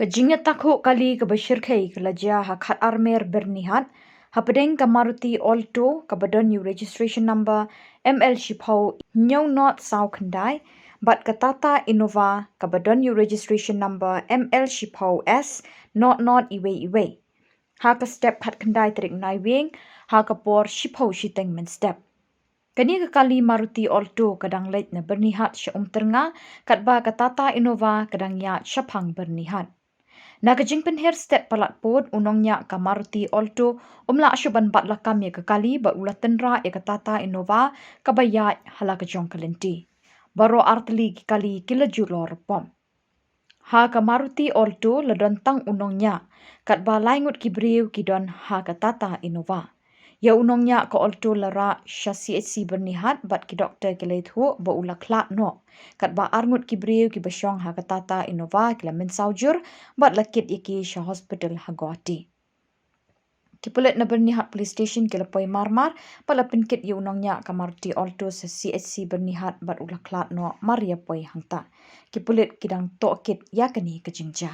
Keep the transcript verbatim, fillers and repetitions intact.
Ka jingïatakhuh kali kaba shyrkhei ka la jia ha Khatarmer Byrnihat, hapdeng ka Maruti Alto kaba don ïa u registration number M L shiphew hynñiew not saw khyndai, bad ka Tata Innova kaba don ïa u registration number M L shiphew S not not iwei iwei. Ha ka step khatkhyndai tarik Naiwieng, ha ka por shiphew shiteng mynstep. Kane ka kali Maruti Alto ka dang leit na Byrnihat sha Umtyrnga, katba ka Tata Innova ka dang ïaid shaphang Byrnihat. Na ka jingpynher stet palat pud, u nongñiah ka Maruti Alto um lah shuh ban bat lakam ïa ka kali bad u la tynrah ïa ka Tata Innova kaba ïaid ha la ka jong ka lynti. Baroh artylli ki kali ki la ju lor pop. Ha ka Maruti Alto la don tang u nongñiah, katba lai ngut ki briew ki don ha ka Tata Innova. Ïa u nongñiah ka Alto la rah sha C H C Byrnihat bad ki doktor ki la ïathuh ba u la khlad noh, katba ar ngut ki briew kiba shong ha ka Tata Innova ki la mynsaw jur bad la kit ïa ki sha hospital ha Guwahati. Ki pulit na Byrnihat Police Station ki la poi marmar bad la pynkit ïa u nongñiah ka Maruti Alto sha C H C Byrnihat bad u la khlad noh mar ïa poi hangta. Ki pulit ki dang tohkit ïa kane ka jingjia.